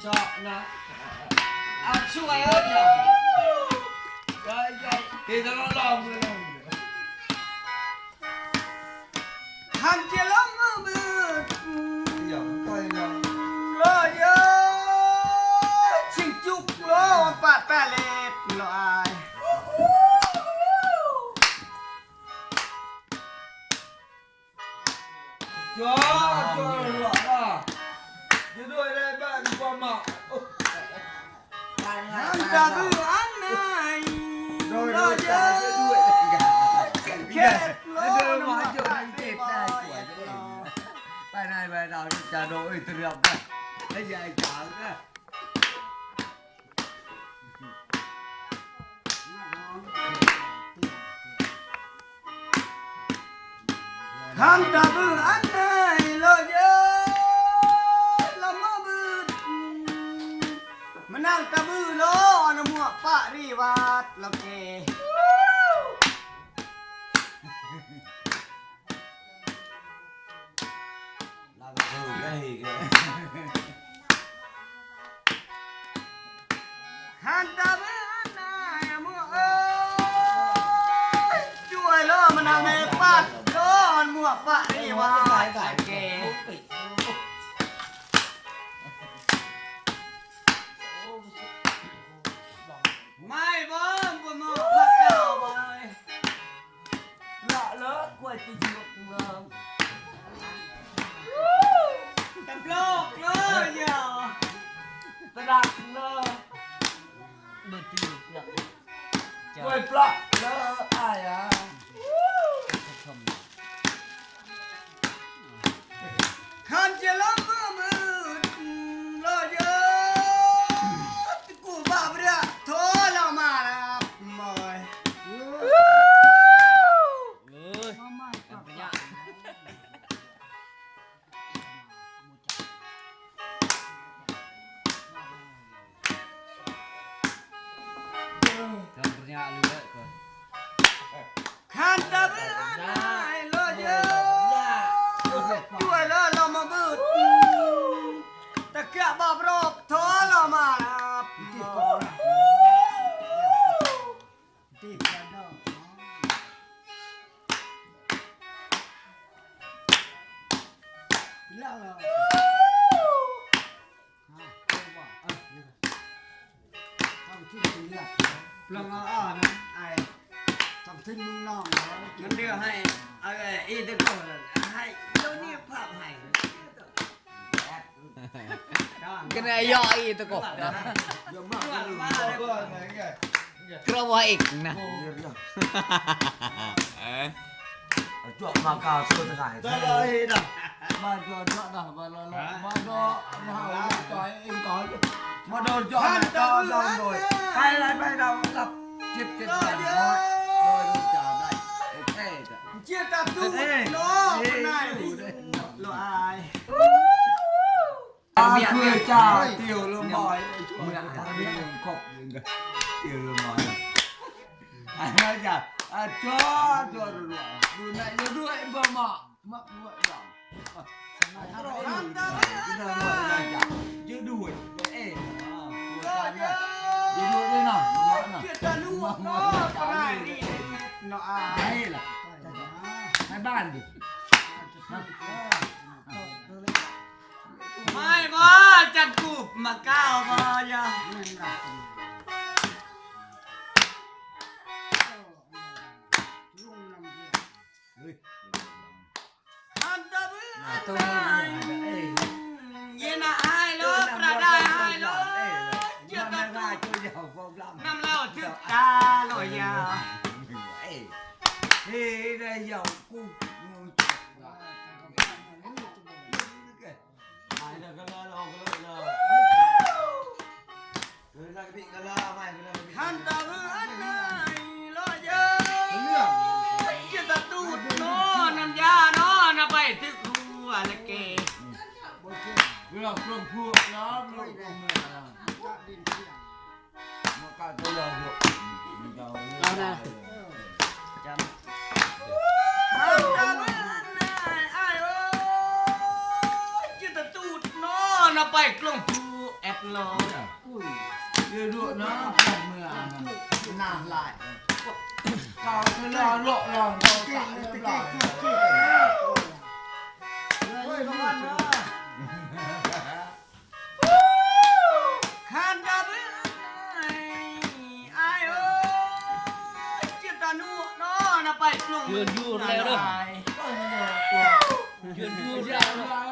ເຈາະນະ ເອົາຊ່ວຍເອີຍ ເອີຍ ເຮັດໃຫ້ລອງເບິ່ງ ຫັ້ນຈະລົງມືບືດ ຢ່າໄປນະ ລອຍເອີຍ ຊິງຈຸກໂລ ປາແປເລັດລອຍ. ຈ້ອຍ ຈ້ອຍຫຼວງອາ ຢູ່ດ້ວຍໄດ້ບ້ານຄວາມເໝາະ ອັນຕະບືອັນໃນ ໂດຍ ໂດຍ ເຂດໂລ ໂດຍ ໂດຍ ໂດຍ ໂດຍ ໂດຍ ໄປໃນໄປດາວຈາໂດ ເອີຍ ເຕຣີອມໄປ ໃຫ້ຍາຍຈາງນະ. ຄັນຕະບືອັນໃດໂລເຢີ ລະມາບືດ ມານັ່ງຕະບືໂລ ອະນຸມວກປະລິວາດລະເກ. ລາວກໍຖືກໄດ້ອີກ ຫັ້ນຕະບືອັນນາຍອະໂມເອີຍ ຊ່ວຍໂລມານຳແມ່ປັດໂລ ອັນໝວກປະລິວາດລະເກ. ໄມ້ບໍ່ ບໍ່ເໝາະບັກເຈົ້າເວີຍ ລະເລີກວຍຕິດຢູ່ເມືອງ ຕະບລອກເລີຍ ຕະດັກເລີຍ ເບີຕີເກືອບ ກວຍປະເລີອາຍອາ. ຄັນຈະລົງມືມືດ ລອເຢີ ກູບາບຣະໂທລະມາລະບມອຍ ເອີຍ ມາໃໝ່ ກັນປະຍະ ກັນປະຍະເລີຍກ່ອນ. ຄັນຕະບືອັນໃດໂລເຢີ ຊ່ວຍເລີລະມາບືດ ຕະກະບາບຣອບໂທລະມາລະບມອຍ ລະລະ ອ່າ ເອົາວ່າ ເອີ ເອົາທີ່ເຫຼືອ ລອງເອົາ ເອົານະ ໄອ້ ຕ້ອງເຖິງມຶງນ້ອງເນາະ ມັນເດືອໃຫ້ ເອົາ ເອີ ອີເດໂກ ໃຫ້ໂລນີ້ພາບໃຫ້ ກະໄດ້ຍໍອີເດໂກ ເຍອະມາກ ກະວ່າເອກນະ ເອີ. ເຈາະມາກາວສຸດທ້າຍ ມາໂດນເຈາະນະ ມາໂດນ ມາໂດນ ມາໂດນເຈາະເອງກ່ອນ ມາໂດນເຈາະນະ ເຈາະໂດນໂດຍ ໄປໄປໄປ ເຮົາລັບ ເຈັບເຈັບບາດ ໂດຍ ໂດຍ ຈາໄດ້ ໂອເຄ ເຈຍຕາຕູເນາະ ນາຍ ໂລອາຍ. ອາ ເຄີຍຈ້າ ຕຽວລະມອຍ ເມືອງ ເມືອງຄົບ ຕຽວລະມອຍ ອາຈານ ອາຈານ ຢູ່ໃນ ຢູ່ດ້ວຍ ບໍ່ເໝາະ ມັກດ້ວຍດອງ ຢູ່ດ້ວຍ ເອ ຢູ່ດ້ວຍເນາະ ໃຫ້ບ້ານດິ ໄມ້ບໍ່ຈັດກູບມາກ້າວບໍ່ຢາ ອັນຕະບືອັນນາຍ ເຢັນອາຍໂລ ປະດາຍອາຍໂລ ເຈົ້າຕະຕູດ ນຳເຫຼົ້າຖືກຕາໂລຢາ ເຮໄດ້ຢາວກູ ຫັ້ນຕະບືອັນນາຍລອຍເຢີ ເຈົ້າຕະຕູດນໍ ນ້ຳຢານໍ ນຳໄປຖືກຫົວລະເກ ເລື່ອງເຄື່ອງພວກນະ ເລື່ອງເມືອງນະ ເອົານະ ຈຳ ອັນຕະບືອັນນາຍອ້າຍເອີຍ ເຈົ້າຕະຕູດນໍ ນຳໄປກລອງຜູ້ ແອັດໂລດ ເດືອດເນາະ ເມືອງນານຫຼາຍ ເຂົາເລາະເລາະເລາະ ໂອ້ຍ ລະວັນເດີ ຄັນດາເບຍ ອ້າຍເອີຍ ຈິດຕານຸເນາະ ນະໄປລົງ ເດືອນຢູ່ແລ້ວເດີ ເດືອນຢູ່ແລ້ວ